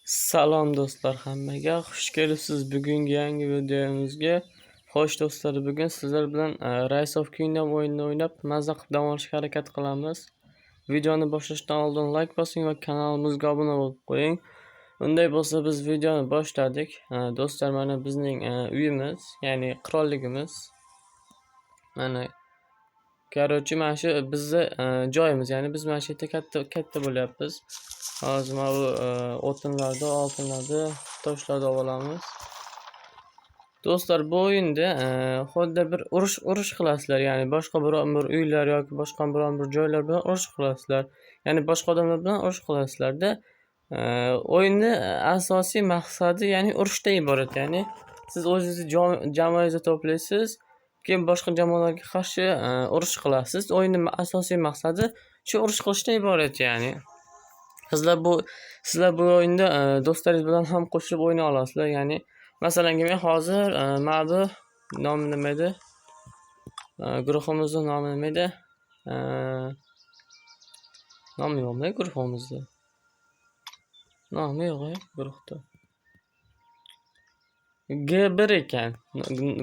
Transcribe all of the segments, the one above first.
Salom do'stlar hammaga, xush kelibsiz bugungi yangi videomizga. Xo'sh do'stlar, bugun sizlar bilan Rise of Kingdom o'yinini o'ynab, mazza qilib dam olishga harakat qilamiz. Videoni boshlashdan oldin like bosing va kanalimizga obuna bo'lib qo'ying. Unday bo'lsa biz videoni boshladik. Do'stlar, mana bizning uyimiz, ya'ni qirolligimiz. Mana короче, mana shu bizni joyimiz, ya'ni biz mana shu yerda katta katta bo'lyapmiz. Hozir mana bu o'tinlarni, oltinlarni, toshlarni olib olamiz. Do'stlar, bu o'yinda xuddi bir urush qilasizlar, ya'ni boshqa biron bir uylar yoki boshqa biron bir joylar bilan urush qilasizlar. Ya'ni boshqa odamlar bilan urush qilasizlarda. O'yinni asosiy maqsadi, ya'ni urushdan iborat. Ya'ni siz o'zingizni jamoangizni to'playsiz, keyin boshqa jamoalarga qarshi urush qilasiz. O'yinning asosiy maqsadi shu urush qilishdan iborat, ya'ni. Sizlar bu o'yinda do'stlaringiz bilan ham qo'shilib o'ynay olasizlar. Ya'ni masalan, men hozir mana bu nomi nima edi? Guruhimizni nomi nima edi? Nomi yo'qmi guruhimizni? Nomi yo'q guruhda. G1 ekan.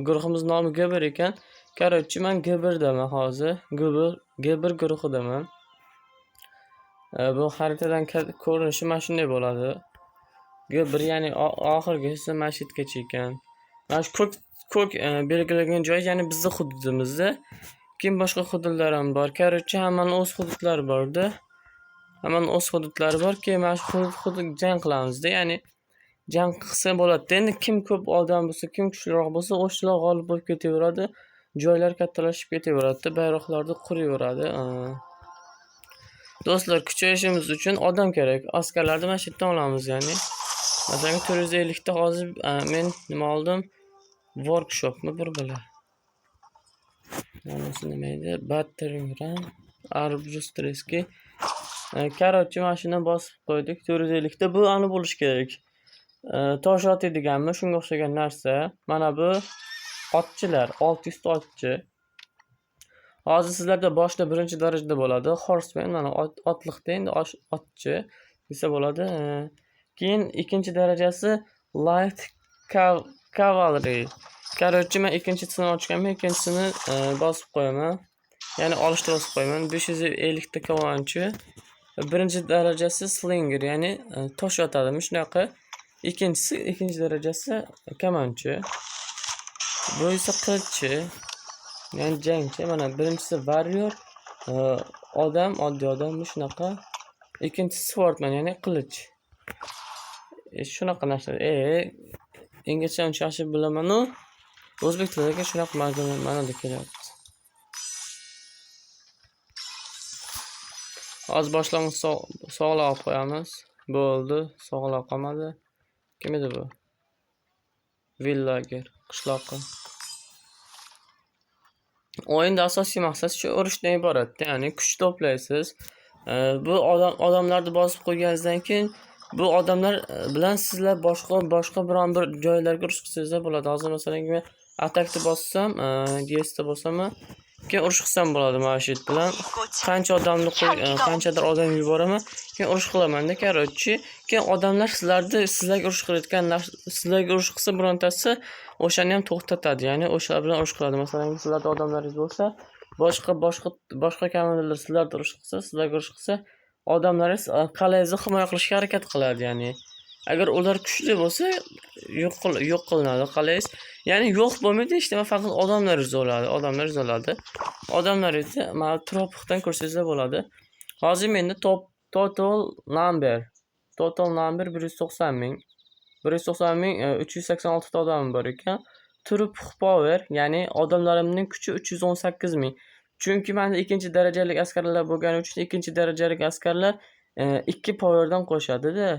Guruhimiz nomi G1 ekan. Короче, men G1 daman hozir. G1 guruhidaman. Bu xaritadan ko'rinishi mana shunday bo'ladi. G1, ya'ni oxirgisi mana shu yergacha ekan. Mana shu ko'k belgilangan joy, ya'ni bizni hududimizda. Keyin boshqa hududlar ham bor. Короче, hammani o'z hududlari borda. Hammani o'z hududlari bor. Keyin mana shu hudud jang qilamizda, ya'ni jang qilsa bo'ladi. Endi kim ko'p odam bo'lsa, kim kuchliroq bo'lsa, o'shalar g'olib bo'lib ketaveradi. Joylar kattalashib ketaveradi, bayroqlarni quraveradi. Do'stlar, kuchayishimiz uchun odam kerak. Askarlarni mana shu yerdan olamiz, ya'ni. Masalan, 450 ta hozir men nima oldim? Workshopmi bir bala. Bunisi nima edi? Battering ram, Arbustrski. Короче, mana shuni bosib qo'ydik. 450 ta bu ani bo'lishi kerak. Tosh otadiganmi, shunga o'xshagan narsa. Mana bu otchilar, 600 ta otchi. Hozir sizlarda boshida birinchi darajada bo'ladi. Horseman, mana otliqda endi otchi desa bo'ladi. Keyin ikkinchi darajasi light cavalry. Короче, men ikkinchisini ochganman, ikkinchisini bosib qo'yaman. Ya'ni olishni bosib qo'yaman. 550 ta kamonchi. Birinchi darajasi slinger, ya'ni tosh otadimi shunaqa. Ikkinchisi, ikkinchi darajasi kamonchi. Bu esa qilichchi, ya'ni jangchi. Mana birinchisi warrior, odam, oddiy odam shunaqa. Ikkinchisi swordman, ya'ni qilich. Shunaqa narsa. Inglizcha uncha yaxshi bilaman-u, o'zbek tilidagi shunaqa ma'noda kelyapti. Hozir boshlang'ich sog'lab olib qo'yamiz. Bo'ldi, sog'lab qolmadi. Kim edi bu? Villager, qishloqi. O'yinda asosiy maqsad shu urushdan iborat. Ya'ni kuch to'playsiz. Bu odamlarni bosib qo'yganingizdan keyin bu odamlar bilan sizlar boshqa biron bir joylarga urush qilsangizlar bo'ladi. Hozir masalan, men atakni bossam, G'da bosaman, keyin urush qilsam bo'ladi mana shu bilan. Qancha odamni qo'y, qanchadir odam yuboraman, keyin urush qilamanda, короче, keyin odamlar sizlarga urush qilayotgan sizlarga urush qilsa birontasi o'shani ham to'xtatadi. Ya'ni o'shalar bilan urush qiladi. Masalan, sizlarda odamlaringiz bo'lsa, boshqa komandalar sizlarda urush qilsa, sizlarga urush qilsa, odamlaringiz qal'angizni himoya qilishga harakat qiladi, ya'ni. Agar ular kuchli bo'lsa, yo'q qilinadi qal'angiz. Ya'ni yo'q bo'lmaydi, hech nima, faqat odamlaringiz o'ladi, odamlaringiz o'ladi. Odamlaringizni mana tropikdan ko'rsangizlar bo'ladi. Hozir menda total number, total number 190 ming. 190 ming, 386 ta odamim bor ekan. Troop power, ya'ni odamlarimning kuchi 318 ming. Chunki menda ikkinchi darajali askarlar bo'lgani uchun ikkinchi darajali askarlar 2 powerdan qo'shadi-da.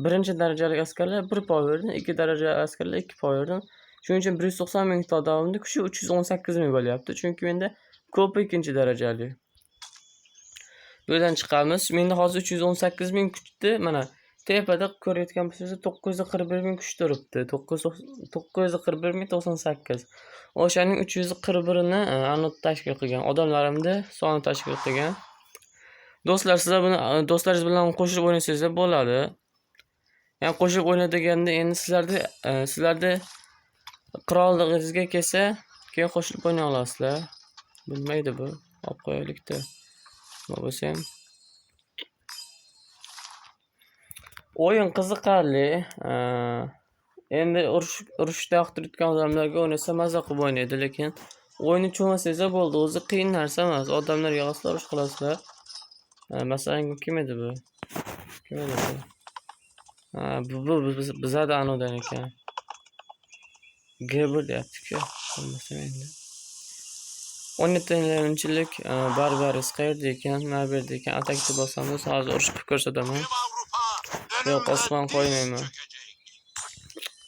Birinchi darajali askarlar 1 powerdan, ikki darajali askarlar 2 powerdan. Shuning uchun 190 mingta odamimning kuchi 318 ming bo'lyapti. Chunki menda ko'pi ikkinchi darajali. Bu yerdan chiqamiz. Menda hozir 318 ming kuchni mana tepada ko'rayotgan bo'lsangiz 941 ming kuch turibdi. 941 ming 98. O'shaning 341ini anot tashkil qilgan. Odamlarimni soni tashkil qilgan. Do'stlar, sizlar buni do'stlaringiz bilan qo'shilib o'ynasangizlar bo'ladi. Ya'ni qo'shib o'yna deganda endi sizlarda qirollig'ingizga kelsa, keyin qo'shilib o'ynay olasizlar. Bilmaydi bu. Olib qo'yaylik-da. Nima bo'lsa ham. O'yin qiziqarli. Endi urushda yoqtirayotgan odamlarga o'ynasa maza qilib o'ynaydi, lekin o'yinni tushunmasangiz bo'ldi. O'zi qiyin narsa emas. Odamlar yig'asizlar, urush qilasizlar. Masalan, kim edi bu? Kim edi bu? Ha, bu bizada anodan ekan. G1 deyapti-ku. Bilmasam endi. 17-lik Barbaris qayerda ekan? Nima berdi ekan? Atakni bosamiz. Hozir urush qilib ko'rsataman. Yo'q, Osmon qo'ymayman.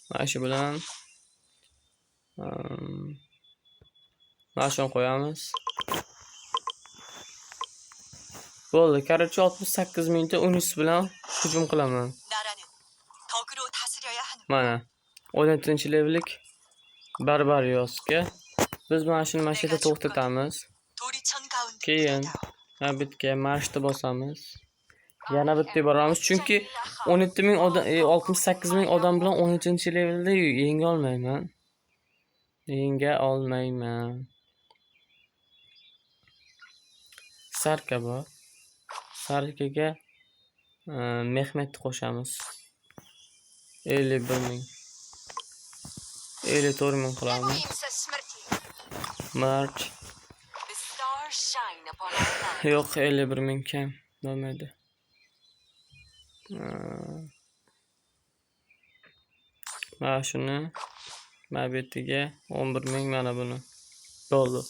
Mana shu bilan mana shuni qo'yamiz. Bo'ldi. Короче, 68 mingta unis bilan hujum qilaman. Mana 17-levellik Barbariosga biz mana shuni mana shu yerda to'xtatamiz. Keyin mana bu yerga marshni bosamiz. Yana bitta boramiz, chunki 17 ming odam, 68 ming odam bilan 13-levelda yenga olmayman. Yenga olmayman. Sarka bor. Sarkaga Mehmetni qo'shamiz. 51 ming. 54 ming qilamiz. March. Yo'q, 51 ming kam bo'lmaydi. Mana shuni mana bu yerga 11 ming, mana buni. Bo'ldi.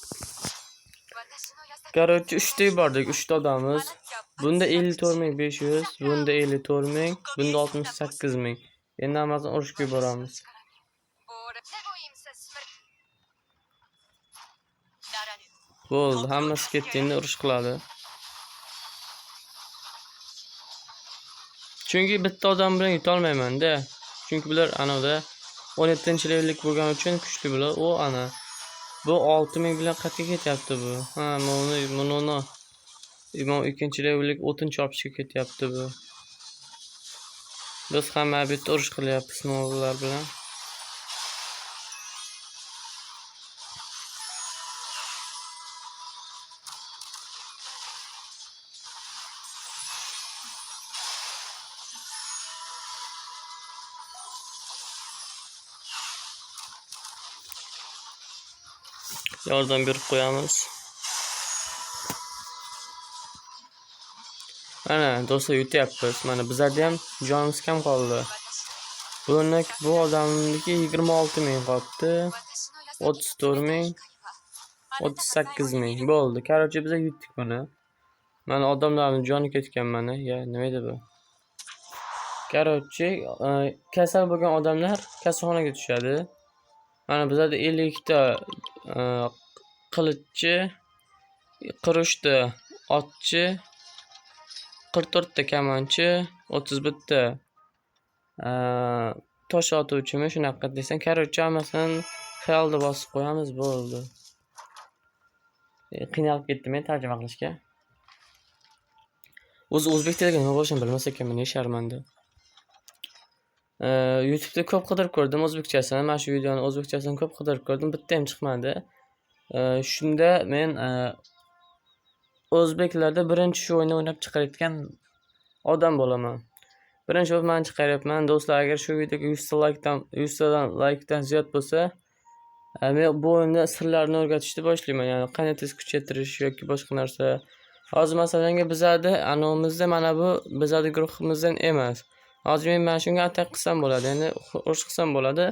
Короче, 3 ta yubordik, 3 ta odamimiz. Bunda 54500, bunda 54000, bunda 68000. Endi hammasini urushga yuboramiz. Bo'ldi, hammasi ketdi, endi urush qiladi. Chunki bitta odam bilan yuta olmayman-da. Chunki bular anavda 17-levellik bo'lgani uchun kuchli bular. U ana bu 6000 bilan qayerga ketyapti bu? Ha, buni imom 2-levellik o'tin chopishga ketyapti bu. Biz ham mana bu yerda urush qilyapmiz mo'g'ullar bilan. Yordam berib qo'yamiz. Mana do'stlar, yutyapmiz. Mana bizlarda ham jonimiz kam qoldi. Buni bu odamniki 26 ming qolibdi. 34 ming, 38 ming bo'ldi. Короче, biz yutdik buni. Mana odamlarning joni ketgan mana. Ya, nima edi bu? Короче, kasal bo'lgan odamlar kasalxonaga tushadi. Mana bizlarda 52 ta qilichchi, 43 ta otchi, 44 ta kamonchi, 31 ta tosh otuvchimi, shunaqa desang. Короче, hammasini xayolda bosib qo'yamiz, bo'ldi. Qiynalib ketdim men tarjima qilishga. O'zi o'zbek tiliga nima bo'lishini bilmas ekanman, ne sharmanda. YouTube'da ko'p qidirib ko'rdim o'zbekchasini, mana shu videoni o'zbekchasini ko'p qidirib ko'rdim, bitta ham chiqmadi. Shunda men o'zbeklarda birinchi shu o'yinni o'ynab chiqarayotgan odam bo'laman. Birinchi bo'lib men chiqaryapman. Do'stlar, agar shu videoga 100 tadan likedan ziyod bo'lsa, men bu o'yinda sirlarini o'rgatishni boshlayman. Ya'ni qanday tez kuchaytirish yoki boshqa narsa. Hozir masalan bizada anomizda mana bu bizada guruhimizdan emas. Hozir men mana shunga atak qilsam bo'ladi, ya'ni urush qilsam bo'ladi,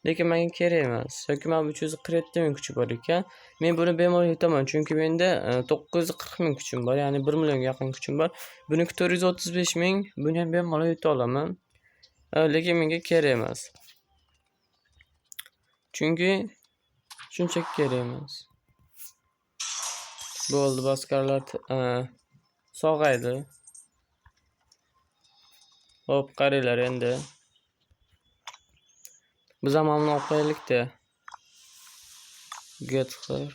lekin menga kerak emas. Yoki mana bu 347 ming kuchi bor ekan. Men buni bemalol yutaman, chunki menda 940 ming kuchim bor, ya'ni 1 millionga yaqin kuchim bor. Buniki 435 ming, buni ham bemalol yuta olaman. Lekin menga kerak emas. Chunki shunchaki kerak emas. Bo'ldi, boskarlar sog'aydi. Hop, qaranglar endi. Biz ham buni olib qo'yaylik-da. Getxer.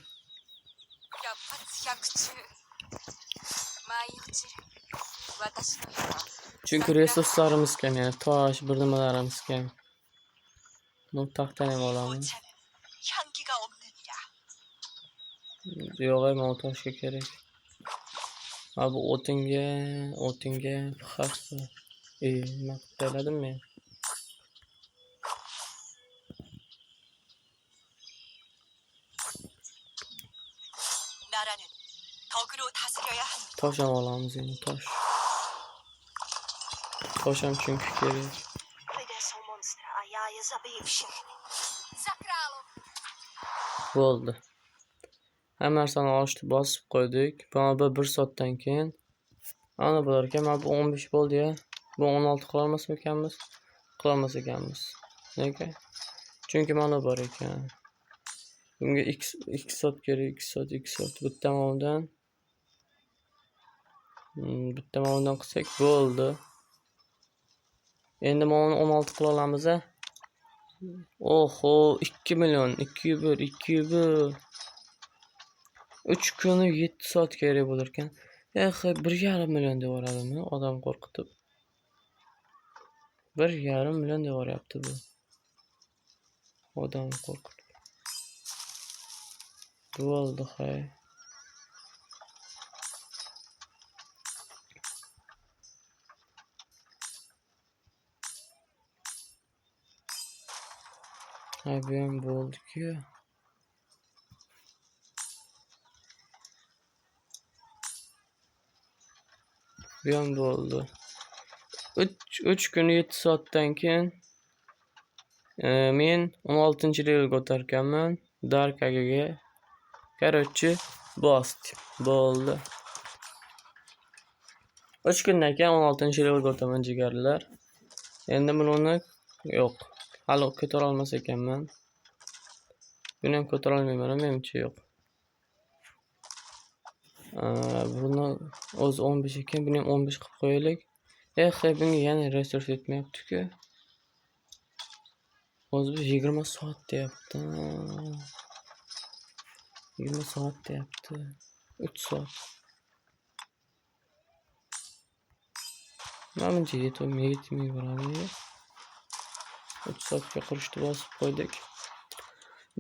Chunki resurslarimiz kam, ya'ni tosh, bir nimalarimiz kam. Bu taxtani ham olamiz. 오차는 향기가 없느니라. Yo'q, mana toshga kerak. Ha, bu o'tinga, o'tinga xavfi. Nima qilib tashladim men? 나라는 덕으로 다스려야 하느니라. Tosh ham olamiz endi, tosh. Tosh ham chunki kerak. Lidé jsou monstra a já je zabiji všechny. Za královnu! Bo'ldi. Hamma narsani olishni bosib qo'ydik. Mana bu 1 soatdan keyin ana bo'lar ekan. Mana bu 15 bo'ldi-ya. Bu 16 qila olmasmikanmiz? Qila olmas ekanmiz. Nega? Chunki mana bor ekan. Bunga 2 soat kerak, 2 soat, 2 soat. Bitta moldan bitta moldan qilsak bo'ldi. Endi mana uni 16 qila olamiz a. Oho, 2 million, 201, 201. 3 kuni 7 soat kerak bo'lar ekan. Eh, 1,5 million deb yuboradimi odam qo'rqitib? 1,5 million deb yuboryapti bu. Odam qo'rqitib. Bo'ldi, hay. Ha, bu ham bo'ldi-ku. Bu ham bo'ldi. 3 kun 7 soatdan keyin men 16-levelga o'tar ekanman. Dark Age'ga. Короче, bosdim. Bo'ldi. 3 kundan keyin 16-levelga o'taman, jigarlar. Endi buni yo'q. Hali ko'tara olmas ekanman. Buni ham ko'tara olmayman, menimcha yo'q. Buni o'zi 15 ekan, buni ham 15 qilib qo'yaylik. Eh, bunga yana resurs yetmayapti-ku. O'zi bu 20 soat deyapti. 20 soat deyapti. 3 soat. Menimcha yetmay boradi. 3 soatga qurishni bosib qo'ydik.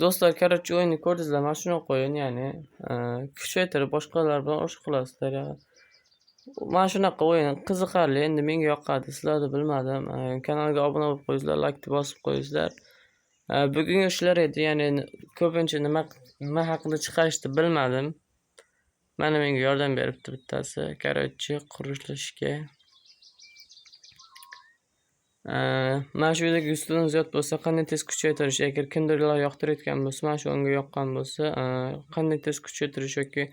Do'stlar, короче, o'yinni ko'rdingizlar, mana shuni qo'yin, ya'ni kuchaytirib boshqalar bilan urush qilasizlar. Mana shunaqa o'yin qiziqarli, endi menga yoqadi, sizlarni bilmadim. Kanalga obuna bo'lib qo'yingizlar, like bosib qo'yingizlar. Bugungi shular edi, ya'ni ko'pincha nima haqida chiqarishni bilmadim. Mana menga yordam beribdi bittasi. Короче, qurilishga. Mana shu videoga 100 tadan ziyod bo'lsa, qanday tez kuchaytirish, agar kimdirlar yoqtirayotgan bo'lsa, mana shu unga yoqqan bo'lsa, qanday tez kuchaytirish yoki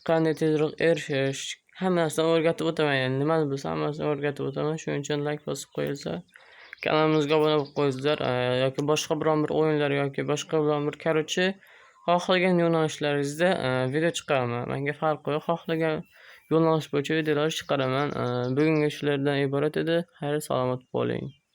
qanday tezroq erishish, hamma narsani o'rgatib o'taman, ya'ni nimani bilsam hammasini o'rgatib o'taman. Shuning uchun like bosib qo'yingizlar, kanalimizga obuna bo'lib qo'yingizlar, yoki boshqa biron bir o'yinlar yoki boshqa biron bir, короче, xohlagan yo'nalishlaringizda video chiqaraman. Menga farqi yo'q, xohlagan yo'nalish bo'yicha videolar chiqaraman. Bugungi shulardan iborat edi. Xayr, salomat bo'ling.